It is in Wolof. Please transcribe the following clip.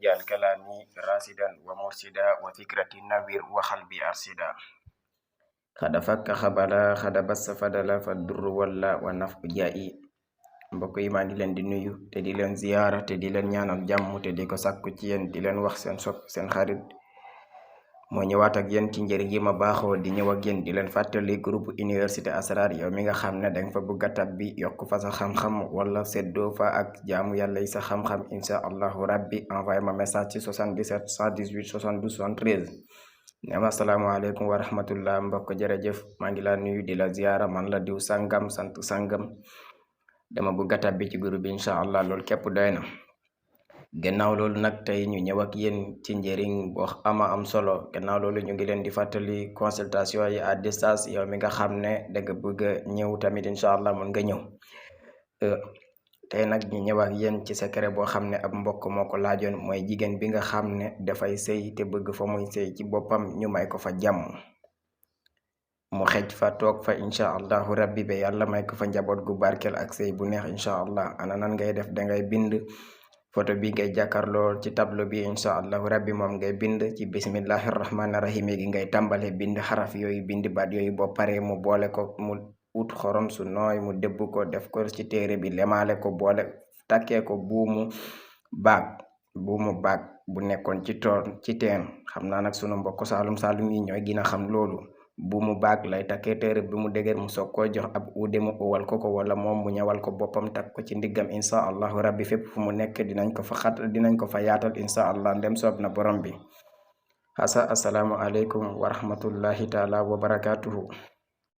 jal kalami rasidan wa mursida wa fikrati nawir wa xalbi arsida xada fakka xabala xada bassa fadala fa durru walla wa naf jaa'i. mbokk yi maa ngi leen di nuyu te di leen ziyaara te di leen ñaanal jàmm te di ko sàkku ci yéen di leen wax seen seen xarit moo ñëwaat ak yéen ci njëriñ yi ma baaxoo di ñëw ak yéen di leen fàttali groupe université asrar yow mi nga xam ne danga fa bëgg a tabbi yokk fa sa xam-xam wala seddoo fa ak jaamu yàlla yi sa xam-xam insha allahu rabbi envoyé ma message ci 77 118 72 73 ne ma asalaamaaleykum wa rahmatullah. mbokk jërëjëf maa ngi laa nuyu di la ziyaara man la diw sangam sant sangam dama bëgg a tabbi ci groupe bi insha allah loolu képp doy na. gannaaw loolu nag tey ñu ñëw ak yéen ci njëriñ boo am solo. gannaaw loolu ñu ngi leen di fàttali consultation yi à distance yow mi nga xam ne danga bëgg a ñëw tamit incha allah mun nga ñëw. tey nag ñu ñëw ak yéen ci secret boo xam ne ab mbokk moo ko laajoon, mooy jigéen bi nga xam ne dafay sëy te bëgg fa muy sëy ci boppam ñu may ko fa jàmm mu xej fa toog fa incha allahu rabbi ba yàlla may ko fa njaboot gu barkeel ak sëy bu neex incha allah. ana nan ngay def? dangay bind photo bi ngay jàkkaarloo ci tableau bi incha allahu rabbi moom ngay bind ci bismillahi rahmaani rahim gi ngay tàmbale bind xaraf yooyu bind baat yooyu boo paree mu boole ko mu ut xorom su nooy mu dëbb ko def ko ci téere bi lemaale ko boole takkee ko buumu baag bu nekkoon ci toon ci teen. xam naa nag sunu mbokk saalum yi ñooy gën a xam loolu. buumu baag lay takkee téere bi mu dëgër mu soog koo jox ab uude mu uwal ko wala moom mu ñawal ko boppam takk ko ci ndiggam insha allahu rabbi fépp fu mu nekk dinañ ko fa yaatal insha allah ndem soob na borom bi. assalaamu aleykum wa rahmatullahi taala wa barakatuhu.